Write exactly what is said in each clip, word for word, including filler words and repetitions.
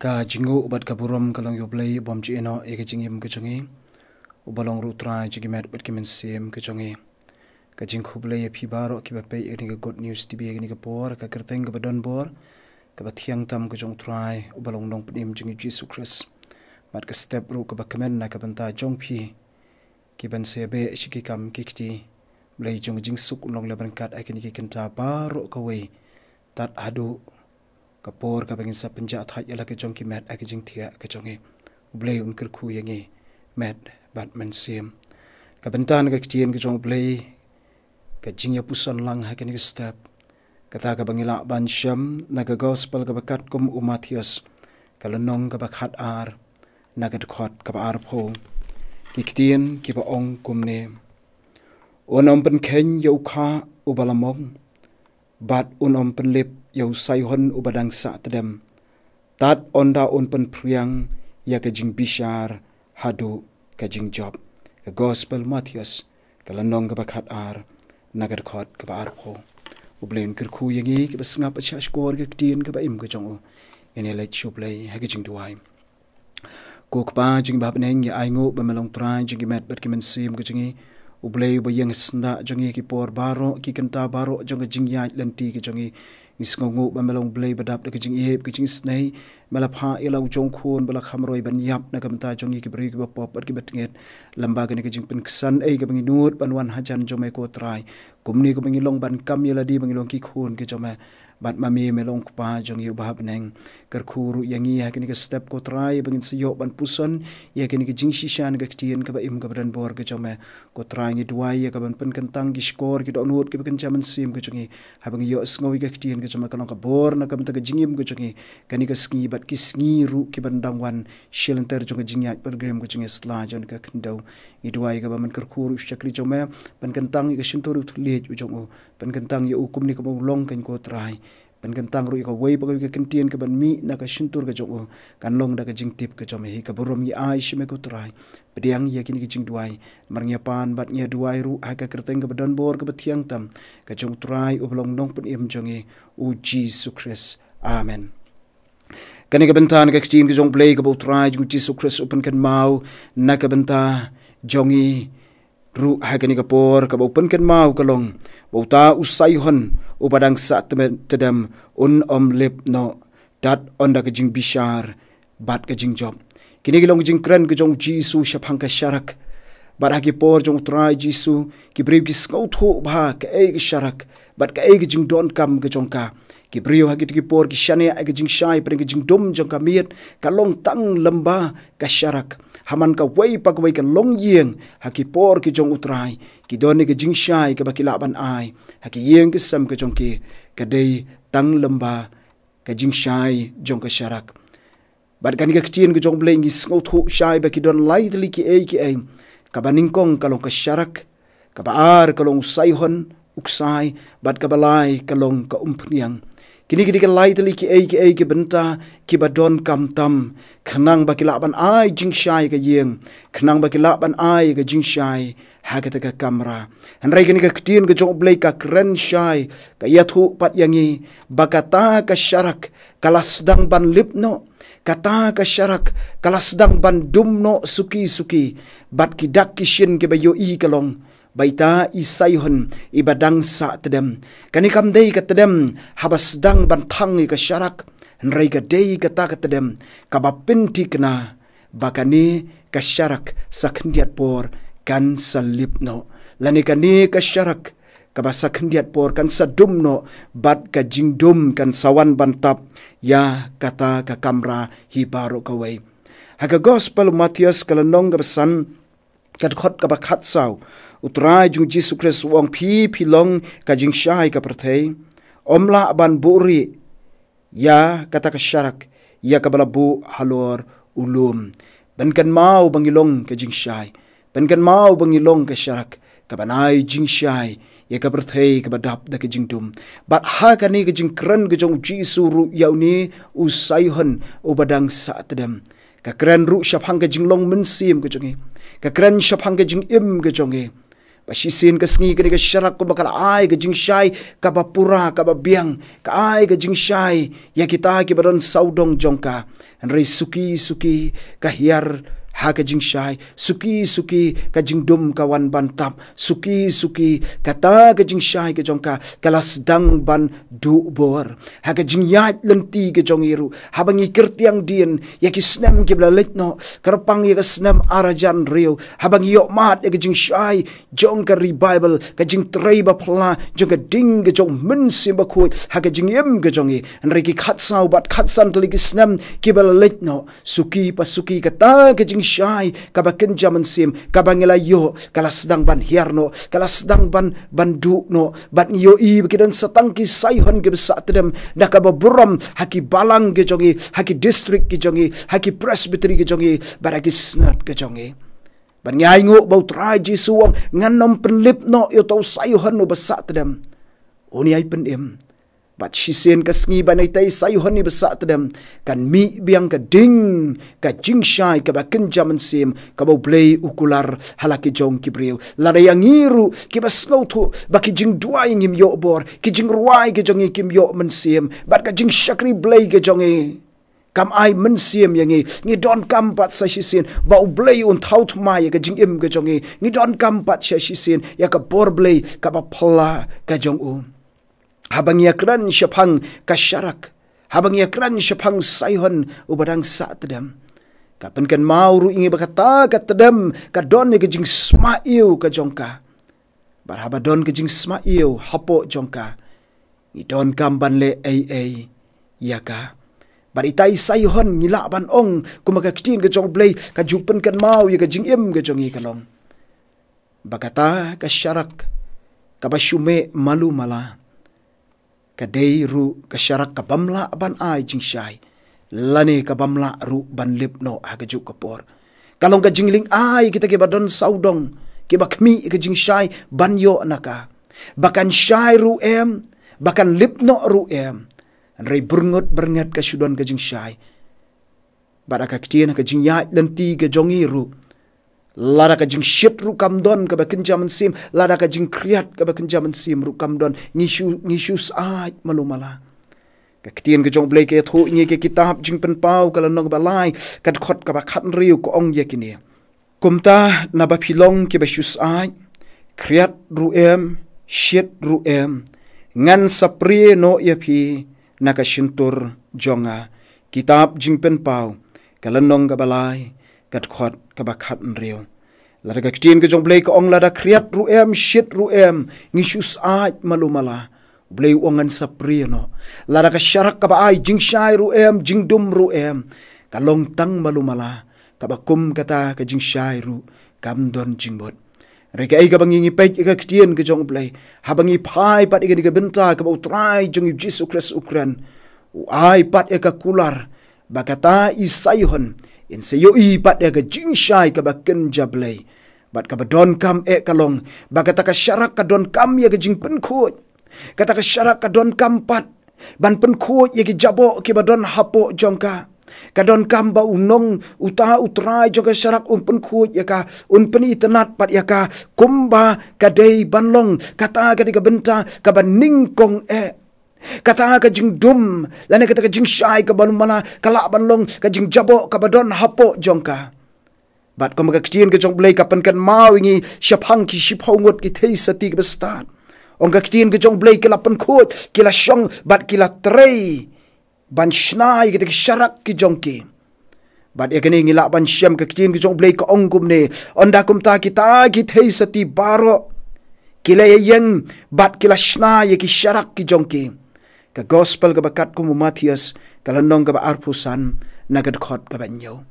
Ka jingnguh bad ka burom ka long ïa U Blei bym ju ïehnoh ïa ka jingim ka jong ngi, uba long ruh U Trai jong ki met bad ki mynsiem ka jong ngi. Ka jingkhublei ïa phi baroh kiba peit ïa kane ka Good News T V ha kane ka por, ha ka kyrteng kaba donbor, kaba thiang tam ka jong U Trai, uba long u nongpynim jong ngi U Jisu Khrist. Bad ka step ruh kaba kmen na ka bynta jong phi, ki ban sa beh sha ki kam ki kti. Blei jong ka jingsuk un long leh bad ryngkat ha kine ki kynta baroh kawei, tad haduh ka por kaba ngin sa pynjah thait ïa la ka jong ki met ha ka jingthiah ka jong ngi. U Blei un kyrkhu ïa ngi met bad mynsiem. Ka bynta na ka ktien ka jong U Blei, ka jingïapuson lang ha kane ka step, kata kaba ngi lah ban shem na ka Gospel kaba katkum u Mathaios, ka lynnong kaba khatar, na ka dkhot kaba arphew. Ki ktien kiba ong kumne: Un ym pynkheiñ ïa u kha uba la mong, bad un ym pynlip ïa u saihon uba dang sah tdem, tad ynda un pynphriang ïa ka jingbishar haduh ka jingjop. Ka Gospel Mathaios, ka lynnong kaba khatar, na ka dkhot kaba arphew. U Blei un kyrkhu ïa ngi kiba sngap bad shahshkor ïa ka ktien kaba im ka jong u. Ngin ïa leit sha U Blei ha ka jingduwai. Ko Kpa jong ngi ba ha bneng, ngi ainguh ba me long Trai jong ki met bad ki mynsiem ka jong ngi. U Blei uba ïeng syndah jong ngi ha ki por baroh, ki kynta baroh jong ka jingïaid lynti ka jong ngi. Ngi sngewnguh ba me long U Blei ba dap da ka jingïeit, ka jingisynei. Me la phah ïa la u jong u Khun ba la kham roi ban ïap na ka bynta jong ngi ki briew kiba pop bad kiba tngit. Lyngba kane ka jingpynksan ei kaba ngi nud ban wan hajan jong me ko Trai, kumne kaba ngi long ban kam ïa lade ba ngi long ki khun ki jong me. Bad ma me me long Kpa jong ngi uba ha bneng. Kyrkhu ruh ïa ngi ha kane ka step ko Trai, ba ngin sa ïoh ban puson ïa kane ka jingshisha na ka ktien kaba im kaba donbor ka jong me. Ko Trai, ngi duwai ïa ka ban pynkyntang ki shkor ki dohnud kiba kynja mynsiem ka jong ngi, haba ngi ïohsngew ïa ka ktien ka jong me, ka long ka bor na ka bynta ka jingim ka jong ngi kane ka sngi bad ki sngi ruh kiban dang wan, shi lynter jong ka jingïaid pilgrim ka jong ngi ha sla jong ka khyndew. Ngi duwai ïa ka ba men kyrkhu ruh u shakri jong me, pynkyntang ïa ka shyntur u thylliej u jong u, pynkyntang ïa u kumne kaba u long, kan ko Trai. Pynkyntang ruh ïa kawei pa kawei ka kyntien kaban mih na ka shyntur ka jong u, kan long da ka jingtip ka jong me. Hi ka burom ngi ai sha me ko Trai. Pdiang ïa kine ki jingduwai, namar ngi ïa pan bad ngi ïa duwai ruh ha ka kyrteng kaba donbor kaba thiang tam ka jong u Trai uba long u nongpynim jong ngi, u Jisu Khrist. Amen. Kane ka bynta na ka ktien ka jong u Blei kaba u Trai jong ngi u Jisu Khrist u pynkynmaw na ka bynta jong ngi ruh ha kane ka por, kaba u pynkynmaw ka long ba uta u saihon uba dang sah tdem, tdem un ym lip noh tad ynda ka jingbishar bad ka jingjop. Kine ki long ka jingkren ka jong u Jisu shaphang ka sharak. Bad ha ki por jong u Trai Jisu, ki briew ki sngewthuh bha kaei ka sharak bad kaei ka jingdonkam ka jong ka. Ki briew ha kito ki por ki shaniah ïa ka jingshai, pdeng ka jingdum jong ka miet ka long tang lyngba ka sharak. Ha man kawei pa kawei ka longïing ha ki por ki jong u Trai, ki don ïa ka jingshai kaba ki lah ban ai ha ki ïing ki sem ka jong ki, ka dei tang lyngba ka jingshai jong ka sharak. Bad kane ka ktien ka jong u Blei ngi sngewthuh shai ba ki don lai tylli kiei kiei, kaba nyngkong ka long ka sharak, kaba ar ka long u saihon u ksai, bad kaba lai ka long ka umphniang. Kine ki dei ki lai tylli kiei kiei ki bynta kiba donkam tam, khnang ba ki lah ban ai jingshai ka ïing, khnang ba ki lah ban ai ka jingshai ha kata ka kamra. Hynrei kane ka ktien ka jong u Blei ka kren shai, ka ïathuh pat ïa ngi ba kata ka sharak ka la sdang ban lip noh, kata ka sharak ka la sdang ban dum noh suki suki, bad ki dak ki shin kiba ïohi ka long ba ita i saihon iba dang sah tdem, kane kam dei ka tdem haba sdang ban thang ïa ka sharak, hynrei ka dei kata ka tdem kaba pynthikna ba kane ka sharak sa khyndiat por kan sa lip noh, lane kane ka sharak kaba sa khyndiat por kan sa dum noh, bad ka jingdum kan sa wan ban tap ïa kata ka kamra hi baroh kawei. Ha ka Gospel u Mathaios ka lynnong kaba san, ka dkhot kaba khatsaw, u Trai jong ngi u Jisu Khrist u ong, phi phi long ka jingshai ka pyrthei. Ym lah ban buhrieh ïa kata ka sharak ïa kaba la buh halor u lum. Pynkynmaw ba ngi long ka jingshai, pynkynmaw ba ngi long ka sharak kaban ai jingshai ïa ka pyrthei kaba dap da ka jingdum. Bad ha kane ka jingkren ka jong u Jisu ruh ïa une u saihon uba dang sah tdem, ka kren ruh shaphang ka jinglong mynsiem ka jong ngi, ka kren shaphang ka jingim ka jong ngi. Ba shisien ka sngi kane ka sharak kumba ka la ai ka jingshai kaba pura kaba biang, ka ai ka jingshai ïa kita kiba don sawdong jong ka. Hynrei suki suki ka hiar ha ka jingshai, suki suki ka jingdum ka wan ban tap, suki suki kata ka jingshai ka jong ka ka la sdang ban duh bor. Ha ka jingïaid lynti ka jong ngi ruh, haba ngi kyrtiang dien ïa ki snem kiba la leit noh, kyrpang ïa ka snem ar hajar hynriew, haba ngi ïoh mad ïa ka jingshai jong ka revival, ka jingtrei ba phylla jong ka ding ka jong u Mynsiem Bakhuid ha ka jingim ka jong ngi. Hynrei ki khatsaw bad khatsan tylli ki snem kiba la leit noh, suki pa suki kata ka jingshai kaba kynja mynsiem kaba ngi la ïoh ka la sdang ban hiar noh, ka la sdang ban, ban duh noh. Bad ngi ïohi ba ki don sa tang ki saihon kiba sah tdem na kaba burom ha ki balang ki jong ngi, ha ki district ki jong ngi, ha ki presbytery ki jong ngi, bad ha ki synod ki jong ngi. Bad ngi ainguh ba U Trai Jisu u ong, ngan ym pynlip noh ïa uta u saihon uba sah tdem. Une ai pynim. Bad shisien ka sngi ba na itai saihon iba sah tdem kan mih biang ka ding ka jingshai kaba kynja mynsiem kaba U Blei u kular ha la ki jong ki briew. Lada ïa ngi ruh kiba sngewthuh ba ki jingduwai ngim ïoh bor, ki jingrwai ki jong ngi kim ïoh mynsiem, bad ka jingshakri Blei ki jong ngi kam ai mynsiem ïa ngi, ngi donkam pat sa shisien ba U Blei un thaw thma ïa ka jingim ka jong ngi. Ngi donkam pat sa shisien ïa ka bor Blei kaba phylla ka jong u. Haba ngi ïakren shaphang ka sharak, haba ngi ïakren shaphang saihon uba dang sah tdem, ka pynkynmaw ruh ïa ngi ba kata ka tdem ka don ïa ka jingsma ïew ka jong ka. Bad haba don ka jingsma ïew hapoh jong ka, ngi donkam ban leh ei ei ïa ka. Bad itai saihon ngi lah ban ong kumba ka ktien ka jong U Blei ka ju pynkynmaw ïa ka jingim ka jong ngi ka long ba kata ka sharak kaba shu mih malu mala ka dei ruh ka sharak kabym lah ban ai jingshai, lane kabym lah ruh ban lip noh ha kajuh ka por. Ka long ka jinglyngngoh ïa kita kiba don sawdong, kiba khmih ïa ka jingshai ban ïoh na ka, ba kan shai ruh em, ba kan lip noh ruh em. Hynrei byrngut byrnget ka shu don ka jingshai. Bad ha ka ktien ha ka jingïaid lynti ka jong ngi ruh, lada ka jingshit ruh kam don kaba kynja mynsiem, lada ka jingkhriat kaba kynja mynsiem ruh kam don, ngi shu, ngi shu syaid malu mala. Ka ktien ka jong U Blei ka ïathuh ïa ngi ha ka kitab Jingpynpaw ka lynnong kaba lai, ka dkhot kaba khathynriew, ka ong ïa kine: Kumta naba phi long kiba shu syaid, khriat ruh em, shit ruh em, ngan sa prie noh ïa phi na ka shyntur jong nga. Kitab Jingpynpaw ka lynnong kaba lai, ka dkhot kaba khathynriew. Lada ka ktien ka jong U Blei ka ong lada khriat ruh em, shit ruh em, ngi shu syaid malu mala, U Blei u ong ngan sa prie noh. Lada ka sharak kaba ai jingshai ruh em, jingdum ruh em, ka long tang malu mala, kaba kum kata ka jingshai ruh kam don jingmut. Hynrei kaei kaba ngi, ngi peit ïa ka ktien ka jong U Blei, haba ngi phai pat ïa kane ka bynta kaba U Trai jong ngi U Jisu Khrist u kren, u ai pat ïa ka kular ba kata i saihon in sa ïohi pat ïa ka jingshai kaba kynja Blei. Bad kaba donkam eh ka long ba kata ka sharak ka donkam ïa ka jingpynkhuid. Kata ka sharak ka donkam pat ban pynkhuid ïa ki jaboh kiba don hapoh jong ka. Ka donkam ba u nong, uta u trai jong ka sharak un pynkhuid ïa ka, un pynitynnad pat ïa ka kumba ka dei ban long. Kata ka dei ka bynta kaba nyngkong eh. Kata ka jingdum lane kata ka jingshai kaba malu mala ka lah ban long ka jingjaboh kaba don hapoh jong ka. Bad kumba ka ktien ka jong U Blei ka pynkynmaw ïa ngi shaphang ki shiphew ngut ki theisotti kiba stad, ong ka ktien ka jong U Blei ki la pynkhuid, ki la shong bad ki la trei ban shna ïa kita ki sharak ki jong ki. Bad ïa kane ngi lah ban shem, ka ktien ka jong U Blei ka ong kumne: Ynda kumta kita ki theisotti baroh ki la ïeng bad ki la shna ïa ki sharak ki jong ki. Ka gospel kaba katkum u Mathaios ka lynnong kaba arphew san, na ka dkhot kaba hynñiew.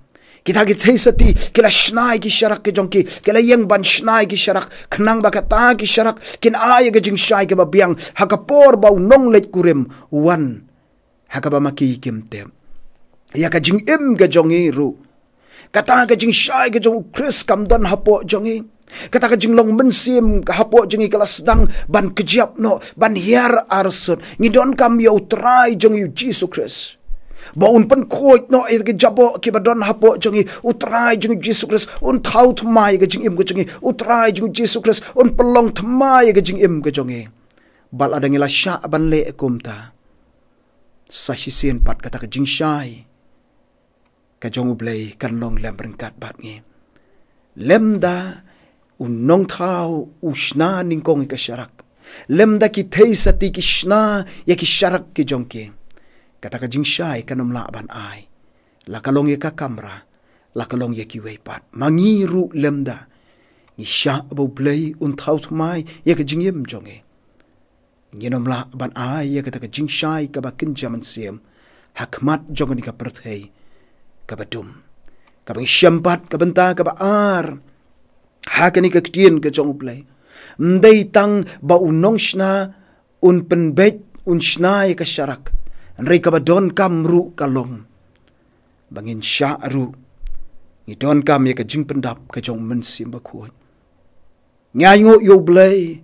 Kita ki theisotti ki la shna ïa ki sharak ki jong ki, ki la ïeng ban shna ïa ki sharak, khnang ba kata ki sharak kin ai ïa ka jingshai kaba biang ha ka por ba u nongleit kurim u wan ha kaba ma ki kim tip. Ïa ka jingim ka jong ngi ruh, kata ka jingshai ka jong U Khrist kam don hapoh jong ngi. Kata ka jinglong mynsiem ka hapoh jong ngi ka la sdang ban kjap noh, ban hiar arsut. Ngi donkam ïa U Trai jong ngi U Jisu Khrist. Ba un pynkhuid noh ïa ki jaboh kiba don hapoh jong ngi. U Trai jong ngi Jisu Khrist un thaw thymmai ïa ka jingim ka jong ngi. U Trai jong ngi Jisu Khrist un pynlong thymmai ïa ka jingim ka jong ngi. Bad lada ngi la shah ban leh kumta, sa shisien pat kata ka jingshai ka jong U Blei kan long lem ryngkat bad ngi. Lymda u nongthaw u shna nyngkong ïa ka sharak, lymda ki theisotti ki shna ïa ki sharak ki jong ki, kata ka jingshai kan ym lah ban ai, la ka long ïa ka kamra, la ka long ïa kiwei pat. Ma ngi ruh lymda ngi shah ba U Blei un thaw thymmai ïa ka jingim jong ngi, ngin ym lah ban ai ïa kata ka jingshai kaba kynja mynsiem ha khmat jong kane ka pyrthei kaba dum. Kaba ngi shem pat, ka bynta kaba ar ha kane ka ktien ka jong U Blei, ym dei tang ba u nongshna un pynbeit, un shna ïa ka sharak, hynrei kaba donkam ruh ka long ba ngin shah ruh ngi donkam ïa ka jingpyndap ka jong U Mynsiem Bakhuid. Ngi ainguh ïa U Blei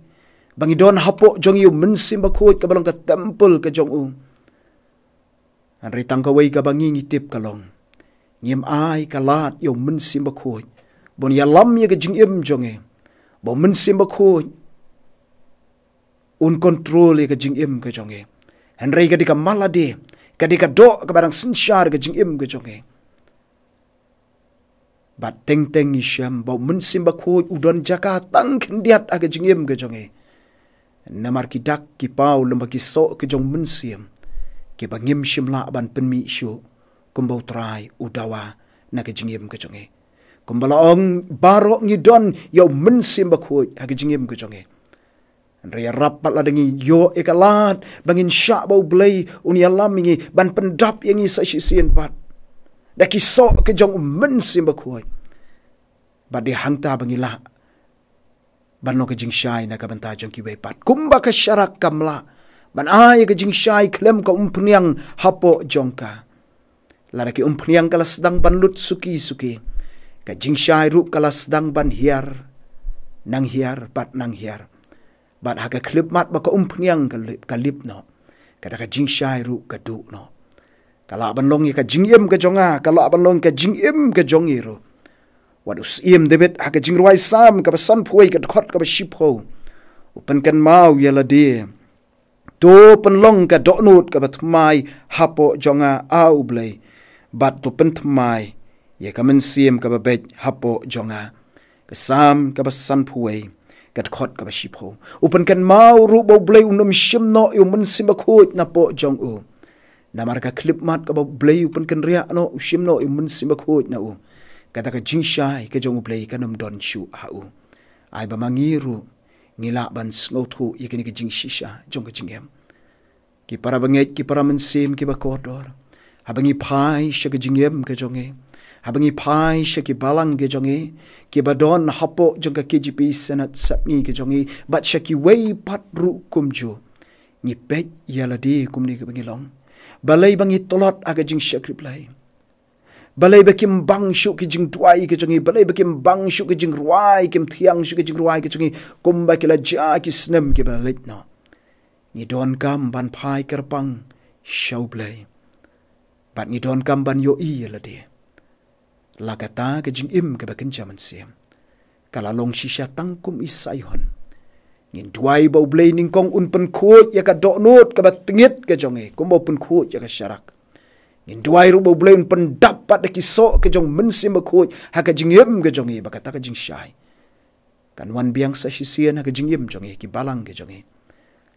ba ngi don hapoh jong ngi U Mynsiem Bakhuid kaba long ka templ ka jong u. Hynrei tang kawei kaba ngi ngi tip ka long, ngim ai ka lad ïa U Mynsiem Bakhuid ban ïalam ïa ka jingim jong ngi, ba U Mynsiem Bakhuid un control ïa ka jingim ka jong ngi. Hynrei ka dei ka malade, ka dei ka doh kaba dang synshar ka jingim ka jong ngi. Bad teng teng ngi shem ba U Mynsiem Bakhuid u don jaka tang khyndiat ha ka jingim ka jong ngi. Namar ki dak ki paw lem bad ki soh ka jong U Mynsiem, kiba ngim shym lah ban pynmih shuh, kumba U Trai u dawa na ka jingim ka jong ngi. Kumba la ong, baroh ngi don ïa U Mynsiem Bakhuid ha ka jingim ka jong ngi. Hynrei ïarap pat lada ngi ïoh ïa ka lad ba ngin shah ba U Blei un ïalam ïa ngi, ban pyndap ïa ngi sa shisien pat da ki soh ka jong U Mynsiem Bakhuid, bad dei hangta ba ngi lah ban long ka jingshai na ka bynta jong kiwei pat. Kumba ka sharak kam lah ban ai ka jingshai khlem ka umphniang hapoh jong ka. Lada ka umphniang ka la sdang ban lut suki suki, ka jingshai ruh ka la sdang ban hiar, nang hiar bad nang hiar. Bad ha ka khyllipmat ba ka umphniang ka lip, ka lip noh, kata ka jingshai ruh ka duh noh. Ka lah ban long ïa ka jingim ka jong nga, ka lah ban long ka jingim ka jong ngi ruh. Wat u Syiem David ha ka jingrwai Salm kaba sanphew wei, ka dkhot kaba shiphew, u pynkynmaw ïa lade: To pynlong ka dohnud kaba thymmai hapoh jong nga, A U Blei, bad to pynthymmai ïa ka mynsiem kaba beit hapoh jong nga. Ka Salm kaba sanphew wei, ka dkhot kaba shiphew. U pynkynmaw ruh ba U Blei un ym shim noh ïa U Mynsiem Bakhuid napoh jong u. Namar ka khyllipmat kaba U Blei u pynkynriah noh, u shim noh ïa U Mynsiem Bakhuid na u, kata ka jingshai ka jong U Blei kan ym don shuh ha u. Ai ba ma ngi ruh ngi lah ban sngewthuh ïa kane ka jingshisha jong ka jingim. Ki para bangeit, ki para mynsiem kiba kordor, haba ngi phai sha ka jingim ka jong ngi, haba ngi phai sha ki balang ka jong ngi, kiba don hapoh jong ka K J P Synod Sepngi ka jong ngi, bad sha kiwei pat ruh kumjuh, ngi peit ïa lade kumne kaba ngi long. Balei ba ngi tlot ha ka jingshakri Blei? Balei ba kim bang shuh ki jingduwai ki jong ngi? Balei ba kim bang shuh ki jingrwai, kim thiang shuh ki jingrwai ki jong ngi kumba ki la jia ki snem kiba la leit noh? Ngi donkam ban phai kyrpang sha U Blei, bad ngi donkam ban ïohi ïa lade. La kata ka jingim kaba kynja mynsiem ka la long shisha tang kum i Saihon. Ngin duwai ba U Blei nyngkong un pynkhuid ïa ka dohnud kaba tngit ka jong ngi, kumba u pynkhuid ïa ka sharak. Ngin duwai ruh ba U Blei un pyndap pat da ki soh ka jong U Mynsiem Bakhuid ha ka jingim ka jong ngi, ba kata ka jingshai kan wan biang sa shisien ha ka jingim jong ngi, ki balang ka jong ngi,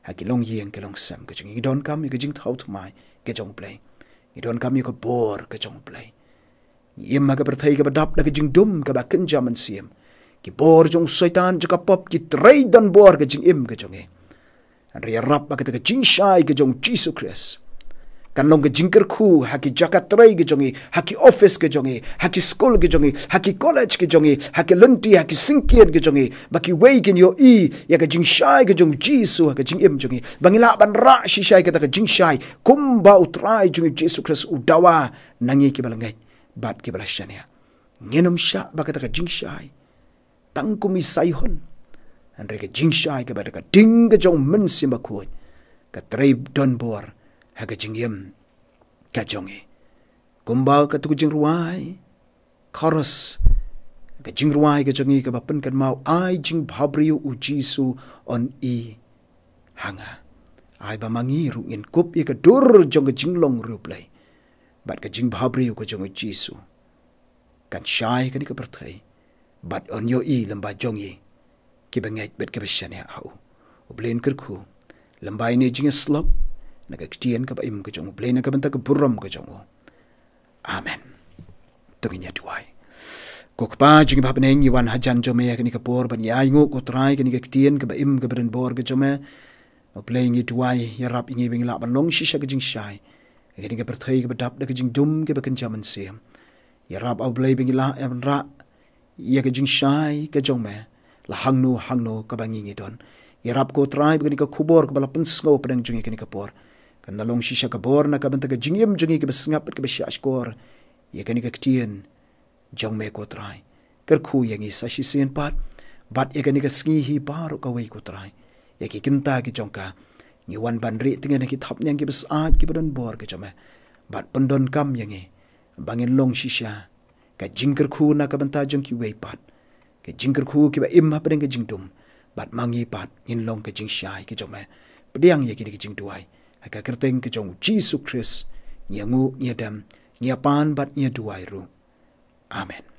ha ki longïing ki longsem ka jong ngi. Ngi donkam ïa ka jingthaw thymmai ka jong U Blei. Ngi donkam ïa ka bor ka jong U Blei. Ngi im ha ka pyrthei kaba dap da ka jingdum kaba kynja mynsiem. Ki bor jong u Soitan jong ka pop ki trei donbor ha ka jingim ka jong ngi. Hynrei ïarap ba kata ka jingshai ka jong U Jisu Khrist kan long ka jingkyrkhu ha ki jaka trei ka jong ngi, ha ki office ka jong ngi, ha ki skul ka jong ngi, ha ki college ka jong ngi, ha ki lynti, ha ki syngkien ka jong ngi, ba kiwei kin ïohi ïa ka jingshai ka jong U Jisu ha ka jingim jong ngi, ba ngi lah ban rah shisha ïa kata ka jingshai kumba U Trai jong ngi U Jisu Khrist u dawa na ngi kiba la ngeit bad kiba la shaniah. Ngin ym shah ba kata ka jingshai tang kum i Saihon, hynrei ka jingshai kaba da ka ding ka jong U Mynsiem Bakhuid ka trei donbor ha ka jingim ka jong ngi. Kumba katto ka jingrwai chorus, ka jingrwai ka jong ngi kaba pynkynmaw, ai jingbhabriew U Jisu yn i ha nga. Ai ba ma ngi ruh ngin kup ïa ka dur jong ka jinglong riewblei, bad ka jingbhabriew ka jong U Jisu kan shai kane ka pyrthei, bad yn ïohi lyngba jong ngi kiba ngeit bad kiba shaniah ha u. U Blei un kyrkhu lyngba ine i jingïasyllok na ka ktien kaba im ka jong U Blei na ka bynta ka burom ka jong u. Amen. To ngin ïa duwai. Ko Kpa jong ngi ba ha bneng, ngi wan hajan jong me ha kane ka por ban ïa ainguh, ko Trai, kane ka ktien kaba im kaba donbor ka jong me. U Blei, ngi duwai, ïarap ïa ngi ba ngin lah ban long shisha ka jingshai ha kane ka pyrthei kaba dap da ka jingdum kaba kynja mynsiem. Ïarap, A Blei, ba ngin lah ban rah ïa ka jingshai ka jong me la hangno hangno kaba ngi ngi don. Ïarap, ko Trai, ba kane ka khubor kaba la pynsngew hapdeng jong ngi ha kane ka por kan da long shisha ka bor na ka bynta ka jingim jong ngi kaba sngap bad kaba shahshkor ïa kane ka ktien jong me, ko Trai. Kyrkhu ïa ngi sa shisien pat, bad ïa kane ka sngi hi baroh kawei, ko Trai, ïa ki kynta ki jong ka. Ngi wan ban rieh tngen ha ki thapniang kiba syaid kiba donbor ka jong me, bad pyndonkam ïa ngi ba ngin long shisha ka jingkyrkhu na ka bynta jong kiwei pat, ka jingkyrkhu kiba im hapdeng ka jingdum, bad ma ngi pat ngin long ka jingshai ka jong me. Pdiang ïa kine ki jingduwai ha ka kyrteng ka jong U Jisu Khrist, ngi ïanguh, ngi ïadem, ngi ïapan bad ngi ïaduwai ruh. Amen.